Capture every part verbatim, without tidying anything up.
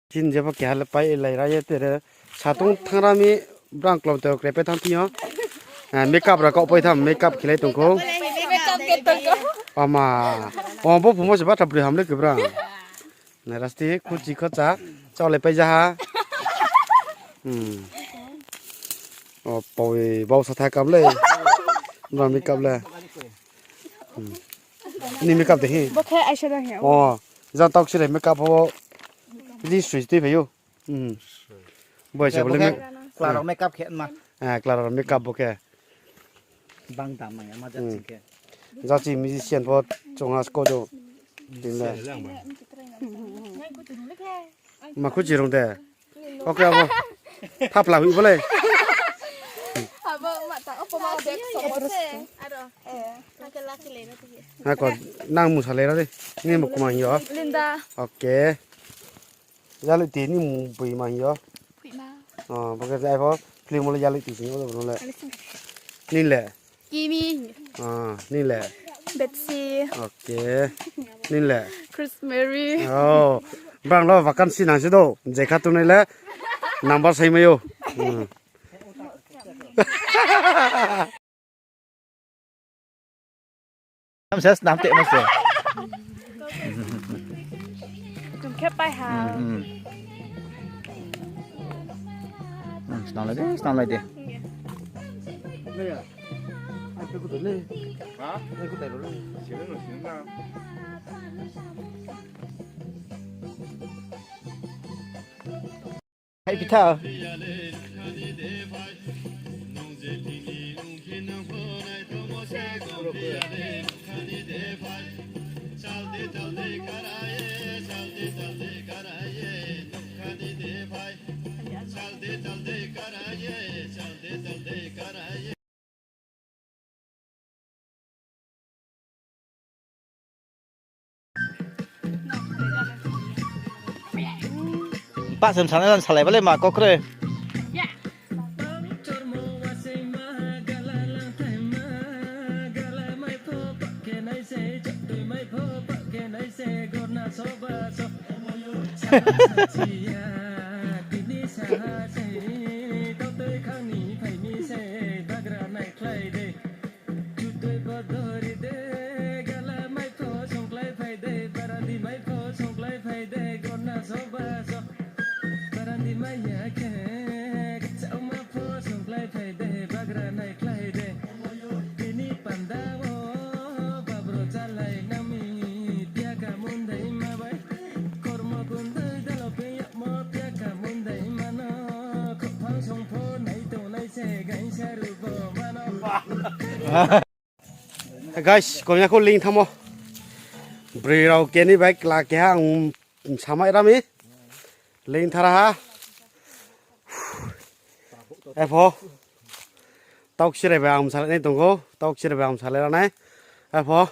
Chini jepho keha le pai lai ra ye tere. Satung thanng ra mi brang klom te kre pai thanng thing yo. Eh, makeup ra kau pai tham, makeup khe lai tong khou. Ama. O, bo phumo se batha broi ham le ke brang. Nai rasti khuchi khocha. Chau le pai ja ha. Hmm. O, poi, bau sa tha kam le. Brang makeup le. Hmm. Ni makeup de hi. Bo khe eyeshadow hi. O, jang tauk sirai makeup ho. Ri sui tui phai ou. Hmm. Bo se bo le Clara makeup khe ma. Eh, Clara makeup bo khe. Bang dam ma ya ma ja ching khe. Ja ching musician bo chong ha sko jo. Din le. Ma khuchi rung de. Okra bo. Thapla hui bo le. Abo ma ta opo ma de so se. Aro. Eh. Ha ko nang musa le ra de. Ni mung kma hing yo. Linda. Okay. Yaloi ti ni mung boi ma hing yo. Phuima. O, bo khe jai pho film wo le yaloi ti sing yo bo le. Ni le. Kimi. O, ni le. Betsy. Okay. Ni le. Chris Mary. O, brang lo vacancy nang se do. Jekha tongnai le number sai mai ou. Hmm. Nam ses nam te mo se. Tum khe pai ha. Hmm, hmm. Hmm, snam lai de, snam lai de. Hai pitha. Pah sem sanai lan salai bale ma kokre. Guys, kom ya kho leing thanngmo. Broi rao keni bai kla keha ang samai ra mi. Leing thara ha. Epho. Tauk sirai bai ang msalai nai tong ou. Tauk sirai bai ang msalai ra nai. Epho.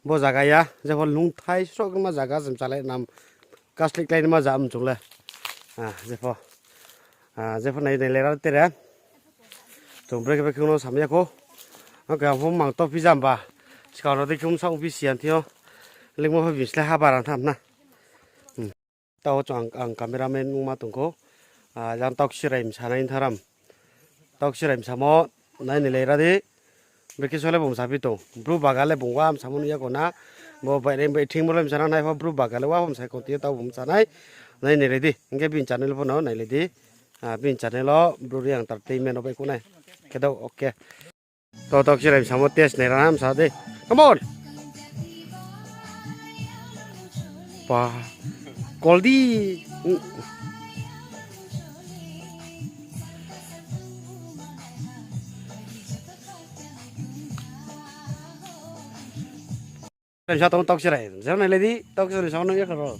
Bo zaga ya, jepho lungthai srokma zaga se msalai nam kaslik lai ma zaga mchung le. Ah, jepho. Ah, jepho nai nai le ra tere. Chung brek brek khe no samya kho. Ang khe ang pho mang to phi jam ba. Skang no dei khe msa ong phi siyan thing yo. Lingmo pho bini slái ha barang tham na. Hmm. Tao chung ang, ang cameraman ongma tong kho. Ah, jang tauk sirai msanai tharam. Tauk sirai msamo nai ni lai ra di. Brekhe sole bung saphi tong. Bru baga le bung wa msamo nuh ya kho na. Bo bai reng bai thing bo le msana nai pho bru baga le wa msai kho ti tao bung msanai. Nai ni lai di. Hing khe bini channel pho no nai lai di. Ah, bini channel o Bru Reang Entertainment o bai kho nai. Khe dao, okay. To, to, khe rai samo test nai ra na msa de. Come on. Pa. Kol di. Sa tong tauk sirai. Sa nai lai di, tauk sirai sa nai ya karo.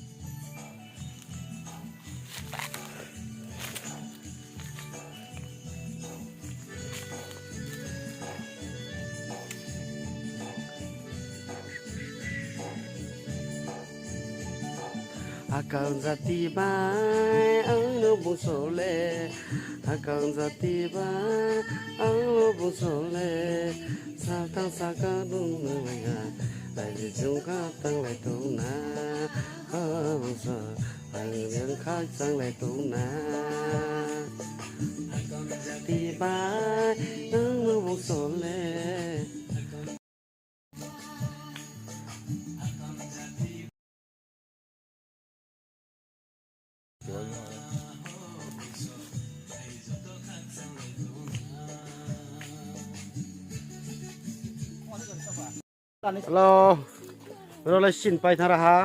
Akang jati bai ang no bung sole, akang jati bai ang no bung sole, sa tang sa ka bung no bai ha. Bai jung kha tanglai tong na, ha, bangsa, bai jung kha tanglai tong na. Ti bai, nang no bangsa le. Hello. Ro le sin pai thara ha.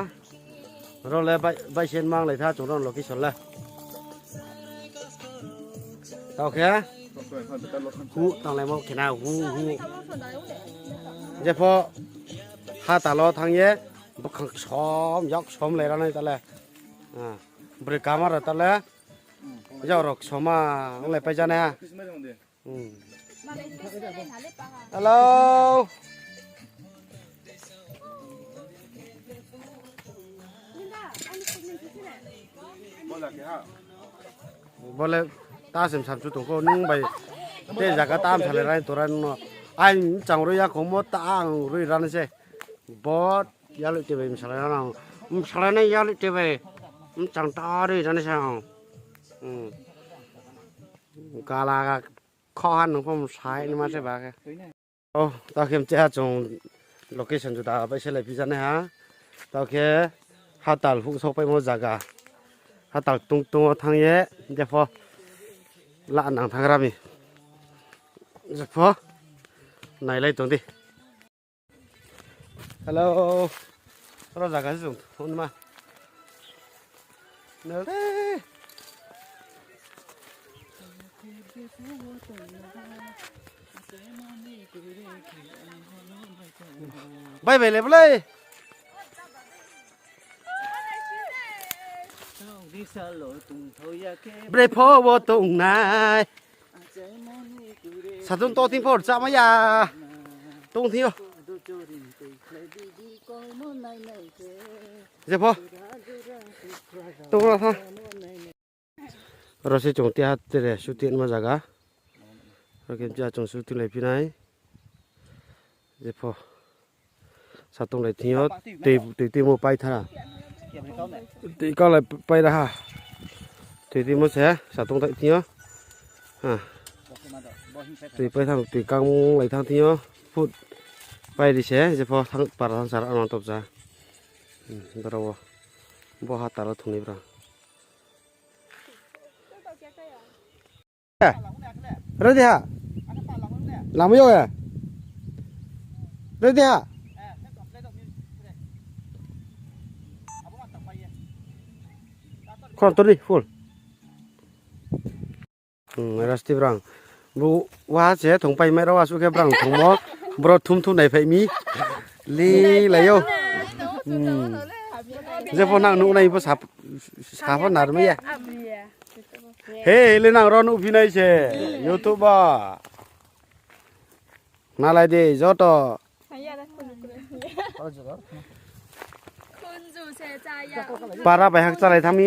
Ro le bai, bai sin mang lai tha chung ro location le. Tao khe. Hu tanglaimo khe na hu hu. Jepho ha talo thang ye. Bkhang ksom, yak ksom lai ra nai ta le. Ah, broi kama ra ta le. Yak rok ksom ma, ong lai pai ja nai ha. Hmm. Hello. Bo le ta sim sam chu tong kho, nung bai te zaga tam sa le rai to ra no. Ai, mchang roi ya kho mo ta ang roi ra nai se. Bo yaloi te bai msalai na, msalai na yaloi te bai, mchang ta roi ra nai se ang. Hmm. Gala ga kho ha nung pho msai ni ma se ba khe. O, ta khe mche ha chung location juda bai se lai phi ja nai ha. Ta khe hatal huh saopaimo zaga. Hatal tungtung wo thang ye, jepho la nang thang ra mi. Jepho nailai tong di. Hello. Ro zaga se chung thung ma. Nal de. Bai bai le blai. Brepho wo tongnai. Satung to thing pho rcha mai ya. Tong thing yo. Jepho. Tong ra tha. Ro se chung ti ha tere shooting ma zaga. Ro khe ja chung shooting lai phi nai. Jepho. Satung lai thing yo, tui, tui tuimo pai thara. Tui kau lai pai ra ha. Tui tuimo se, satung lai thing yo. Ha. Tui pai thang, tui kang lai thang thing yo. Phut pai ri se, jepho thang para thang sar ang topja. Hmm, boro wo. Bo ha talo thung ni bra. Ready ha? Lama yo ya? Ready ha? Khorang tor di, full. Hmm, rasti brang. Bo wa se thongpai mai rao asuh khe brang thongmo. Bro thum thum naiphai mi. Li lai yo. Hmm. Jepho nang nuh nai bo sap-, sapho nar mai ya. He, le nang ro nuh phi nai se. YouTube ba. Nalai di, joto. Para bai hak chalai thami.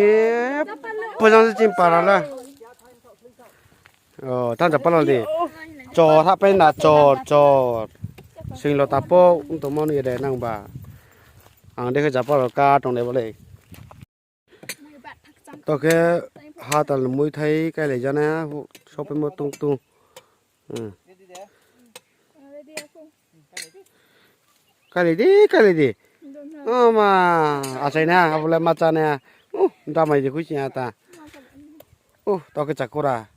Pojang se chim para la. O, thansa palal di. Chor, hahpai na, chor, chor. Sing lo tapo, ung tongmo ni de nang ba. Ang de khe japal ka tong de bo le. To khe hatal ni muithai kailai jana, sopaimo tungtung. Hmm. Kailai di, kailai di. O ma, achai na, abo le ma cha na. Uh, damai di khui sing ya ta. Uh, to khe chakura.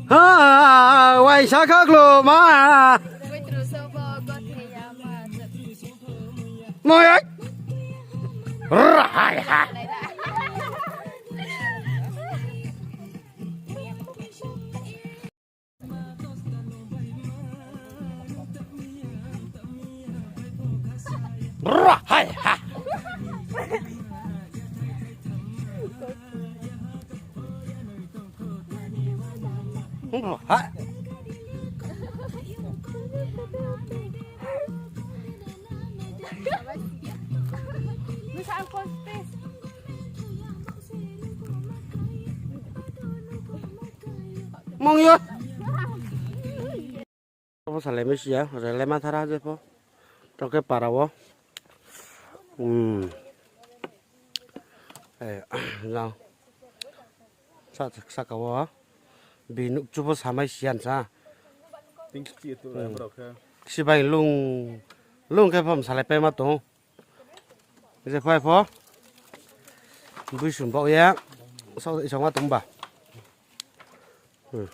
Ha, waisa kha klo ma. Moi ai. Ra, hai, ha. Ra, hai, ha. Ra, hai. Mung yo. Abo salai misi ya, rele ma thara je pho. Tokhe para wo. Hmm. Eh, lang. Sa, saka wo. Bi nukchu pho samai siyan sa. Tingsi tu, hmm, borok khe. Sibai lung, lung khe pho salai pai ma tong. Je phai pho. Bui sum bok ya. Sa, isong ma tong ba. Hmm.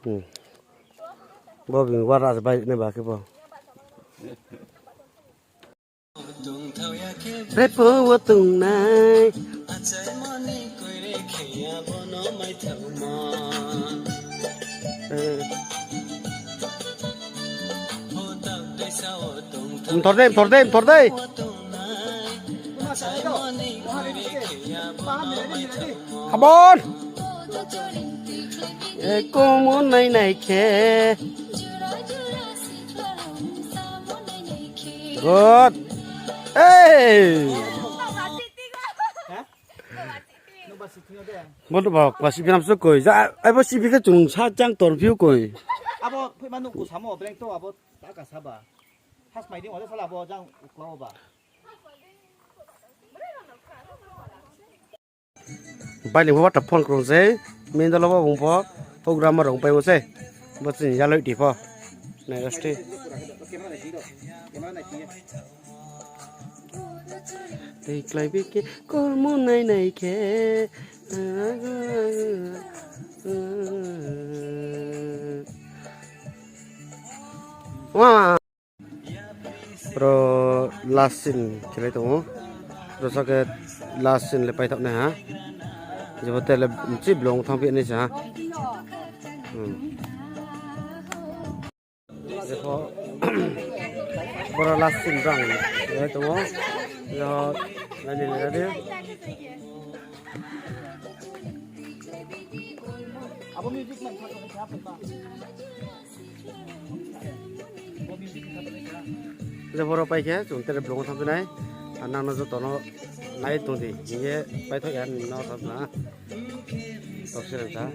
Hmm. Bo bini wara se bai ne ba khe bo. Repo wo tongnai. Eh. Mthor dei, mthor dei, mthor dei. Come on. E, komo nai nai khe. Good. Hey. Bo to ba, ba sibi nam su koi. Ja, ai bo sibi khe chung sa chang tor phiu koi. Abo phima nuk ku samo, breng to abo ta ka saba. Has mai ding, ode sala bo jang uklau ba. Bai ni pho ta phone krung sei, min dalo bo bung pho, program rong pai mo sei, bo chini yaloi ti pho. Nai rasti. Tei klai bi khe, komo nai nai khe. Wa. Ro last scene khelai tong ou. Ro sa khe last scene le paithak nai ha. Jebo te le mchi blong thang phi nai sa ha. Hmm. Jepho boro last scene rang khelai tong ou. Yo, nai ni nai di. Abo music man kha kha kha. Je boro pai khe chung tere vlog wo thang phi nai. Ar nang no joto no nai tong di. Hing ye paithak ya nini no thang na. Tok se rang sa.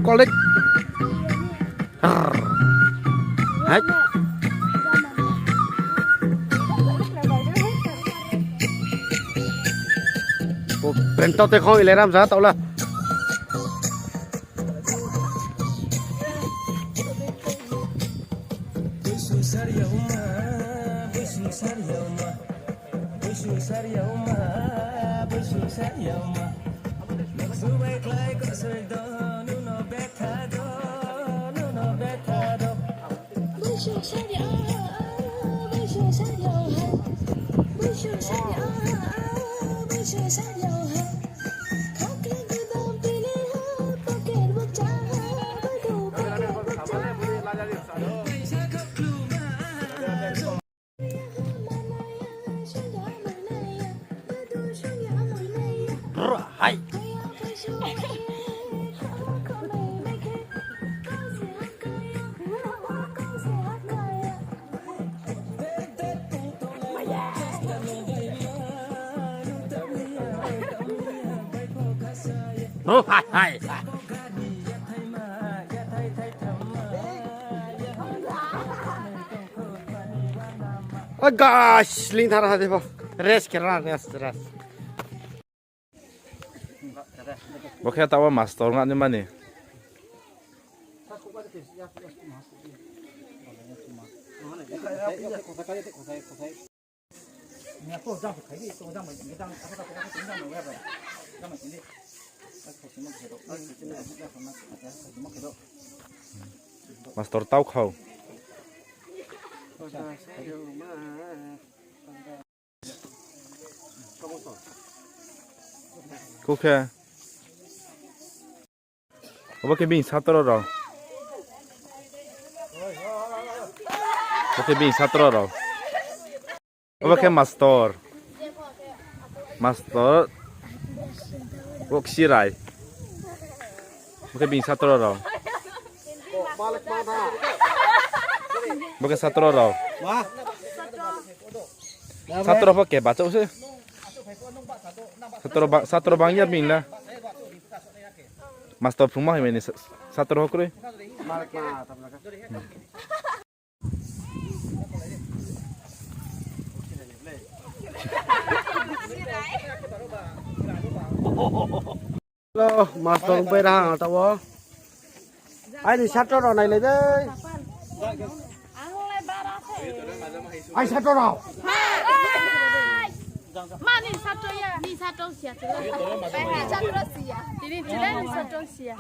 Kolek. Hai. O, breng tau te khong ileram sa tau la. Hai. Oh, hai, hai. Oh, guys, ling thar ha de bo. Rest khe ra, rest, rest. Bo khe taoh wo master ong ni mani. Master tau khau. Kau khe. Obo khe bini satro rao. Obo khe bini satro rao. Obo khe mastor. Mastor. Bo Ksirai. Bo khe bini satro rao. Bo khe satro rao. Satro pho khe bachaoh se. Satro ba-, satro bang ya bini la. Mastor phrungma hai mani sa-, satro pho kroi. Hello, mastor bai raha ang taoh wo. Aini satro rao nailai dei. Ai satro rao. Mani satro ya, ni satro sia. Ni satro sia. Tini chile ni satro sia.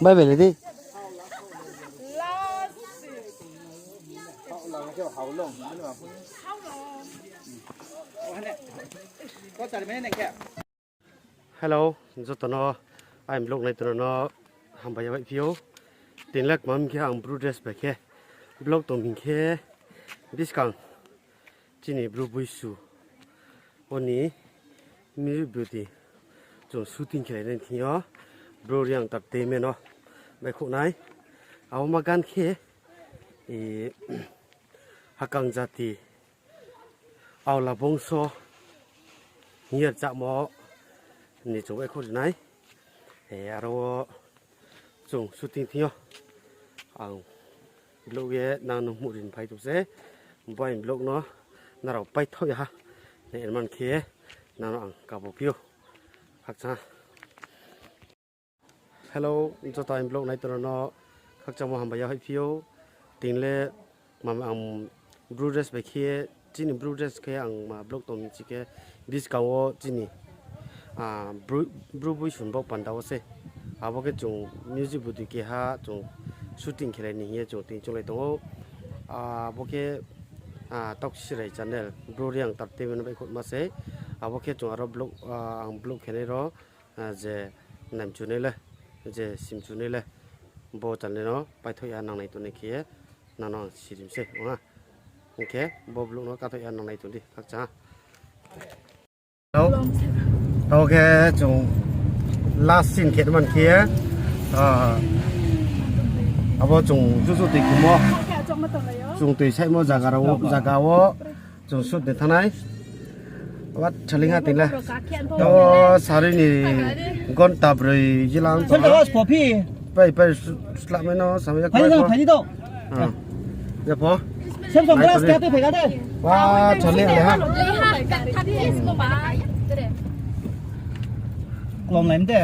Bai bai le di. Hello, joto no aini vlog nai tong rao no hambai ya bai phi ou. Tini le kmam khe ang Bru dress bai khe vlog tong hing khe buskang chini Bru Buisu oni music video chung shooting khelai nai thing yo Bru Reang Entertainment no baihkhouh nai. Abo ma gan khe, e, Hakang jati Aola bongso hing ye rchamo ni chung baihkhouh ri nai. E, aro wo chung shooting thing yo ang vlog ye nang no muhri ni phai tong se. Bo aini vlog no nrao paithaoh ya ha. Ni man khe nang no ang kabo phi ou. Khakchang ha. Hello, joto aini vlog nai tong rao no khakchangmo hambai ya hai phi ou. Tini le ma ang Bru dress bai khe, chini Bru dress khe ang ma vlog tong mi chi khe buskang wo chini, a, Bru, Bru Buisu ni baoh panda wo se. Abo khe chung music video keha chung shooting khelai ni hing ye chung tini chounglai tong ou. Abo khe, a, Taoh Ksirai channel, Bru Reang Entertainment baihkhouhma se. Abo khe chung aro vlog, a, ang vlog khenai rao, a, je naimchunai le, je simchunai le, bo channel no paithaoh ya nangnai tongnai khe ye, nang no ang sirim se, ong ha. Hing khe bo vlog no kathaoh ya nangnai tong di, khakchang ha. Tao, tao khe chung last scene khe man khe, a, abo chung juju tui khumo. Chung tui saimo zaga rao, zaga wo chung shoot ni thanng nai. Wat saling ha tini le. Tao sari ni gonta broi jilang tong. Pai, pai, slamai no samai jak. Phaidi to. Wa, chale ha. Klom lai de.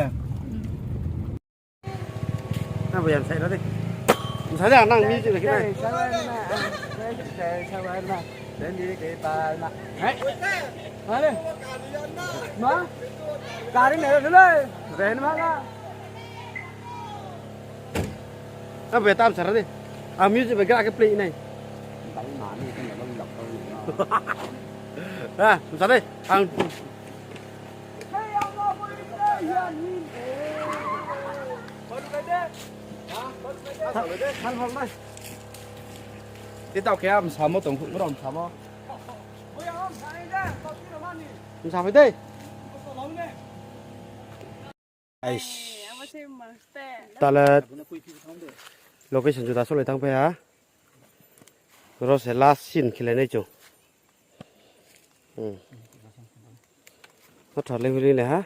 Na bo yang sai ra de. Sai de, nang music khe nai. Hai. Ma? Gari nai ra le. Ren ma na. Ang bai tam sara de. Ang music bai gra khe play nai. Bai ma ni kan lo lok to ni. Ha, sa de. Ang. Thang hor nai. Ti tao khe am samo tong khu rom samo. Msa phai dei. Ais. Tale location juda solai tang phai ha. Ro se last scene khilai nai chung. Hmm. Thalai huli le ha.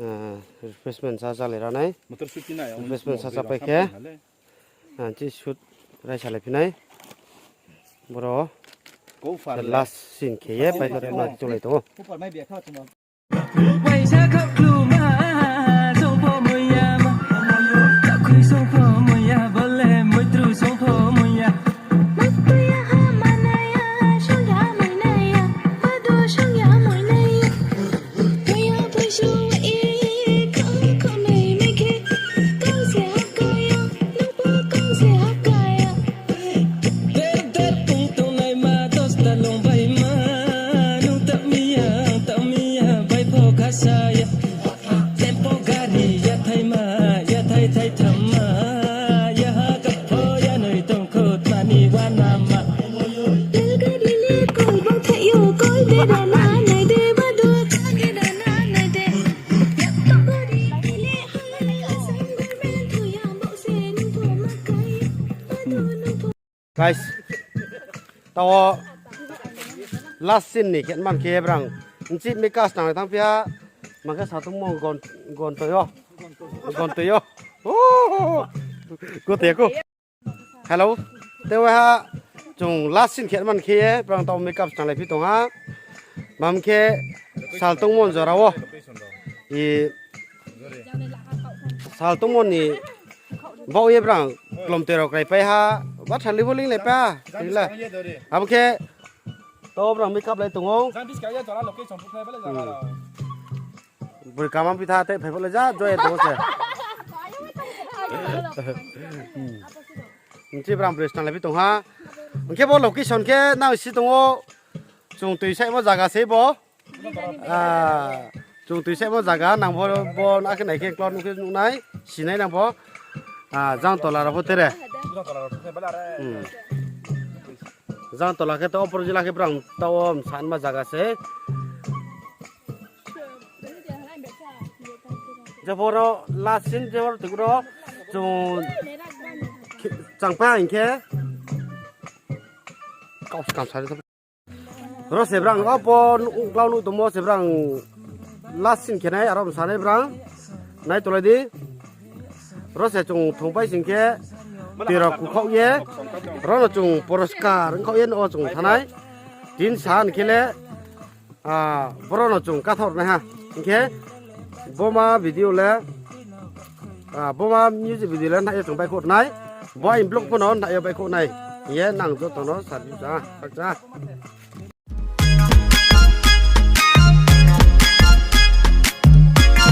Ah, refreshment sa chalai ra nai. Refreshment sa chapai khe, ah, chi shoot raisalai phi nai. Boro last scene khe ye pai khe ma chulai tong ou. Guys, tao last scene ni khe man khe brang nchih makeup snang thanng phi ha, man khe sa tongmo gon, gon toi yo, gon toi yo. Ko te ko. Hello. Te waiha chung last scene khe man khe ye brang tao makeup snanglai phi tong ha. Mam khe sal tongmo jora wo. I sal tongmo ni baoh ye brang klomtoi rao krai pai ha. Ba thali bo ling lai pa. Abo khe tao brang makeup lai tong ou. Bri kama pitha te phai pho le ja, joy tong se. Nchi brang bridge tanglai phi tong ha. Hing khe bo location khe nang si tong ou. Chung tui saimo zaga sei bo. Ah, chung tui saimo zaga nang bo, bo akhe nai khe klon khe nuh nai, sinai nang bo. Ah, Jangtola rao pho tere. Jangtola khe to opor jila khe brang tao msanma zaga sei. Jepho ro last scene jepho tong ro chung changpai hing khe. Kau skang sa ro se brang opo uklau nuh tongmo se brang last scene khe nai aro bsa nai brang. Nai tolai di. Ro se chung thongpai sing khe tui rao kukhaoh ye. Ro no chung poroskar ongkhaoh ye no chung thanai. Tin sa ni khe le, ah, boro no chung kathaoh nai ha. Hing khe boma video le, ah, boma music video le nai ye chung baihkhouh nai. Bo aini vlog pho no nai ye baihkhouh nai. Hing ye nang joto no sa di sa, sa.